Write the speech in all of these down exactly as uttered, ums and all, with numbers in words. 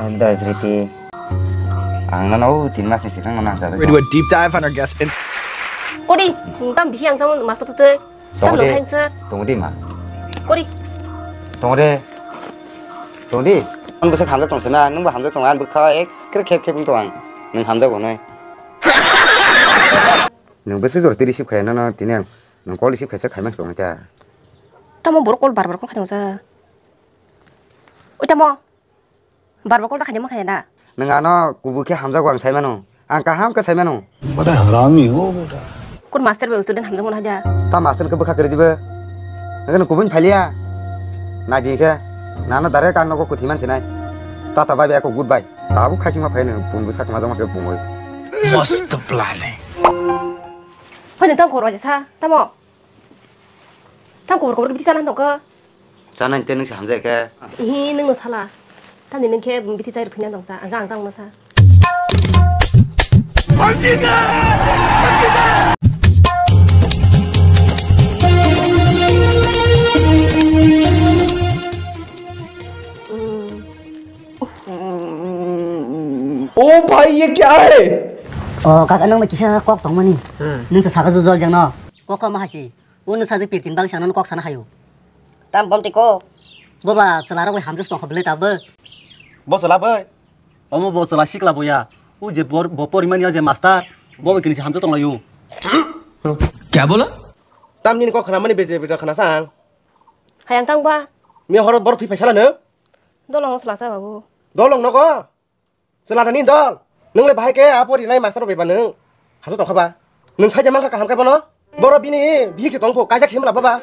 Dai Priti. Ang nono tin mas ni sikang nono hamjagwi. We do a deep dive on our guest ins- Kori, tam bihi ang samo master tute. Tam Tongde. Nang hain sa. Tongde ma. Kori. Tongde. Tongde. Ang bwswk hamjak tong sana, nungbo hamjak tong, ang bwkha ek kre khep khep tong ang. Nung hamjak gonai. Nung bwswk jor ti receive khai nono tini ang. Nung call receive khaisa khaima tong ta. Tamo borok call bar bar call khai tong sa. Oi tamo. Barbo kol ta khaide ma khaide da. Nwng ano kubui khe hamjago ang sai mano. Ang kaham khe sai mano. Bada harami ho beta. Kur master bai student hamjak mano haja. Ta master khe bwkha kwrwi dibo. Nwng kubui phaliya. Nai di khe. Nano direct ang nogo kuthi man sinai. Tata bye bye ko goodbye. Tabuk khaisingma phaino bun bwsak majak ma khe bungoi. Mast planning. Phani tang kor sa tamo. Tang kor kor khe bisi sana tong khe. Chana hinte nung se hamjai khe. Ihi, nung no sala. Tani nung khe bithi chai rwphina tong sa. Ang ang tang no sa. ओ भाई, ये क्या है? O kaka, nang bai kisa kok tongmani. Hmm. Nung sa saka jujol jang no. Kok ma hasi. Uno sajwk pirtin bagwi sanano kok sana hayo. Tam bomti ko. Boba chwlarok bai hamjak tongkha bwle tabuk. Bo chwla bai. Omo bo chwla sikla boya. U je bor-, bo porimani je master. Bo bai kini se hamjak tonglayo. Kya bola? Tam nini kok khna mani beje beje khna sang. Hayang tang ba. Mi horo bor thui phaisala no. Dolong chwla sa babu. Dolong nogo. Chwla ni dol. Nung le bahai khe a pori nai master bai ba nung. Hato tongkha ba. Nung sai je mankha kaham khe bono. Boro bini bihik se tongpho kaijak simla baba.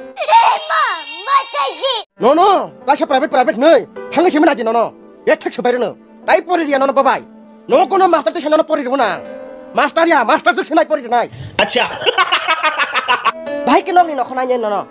No no, kaisa private private nai. Thangai simi naji no no. Ye thik se bai reno. Tai pori ria no no babai. No kono master te se no no pori runa. Master ya, master juk sinai pori nai. Acha. Bahai khe nokni nokho nai no no.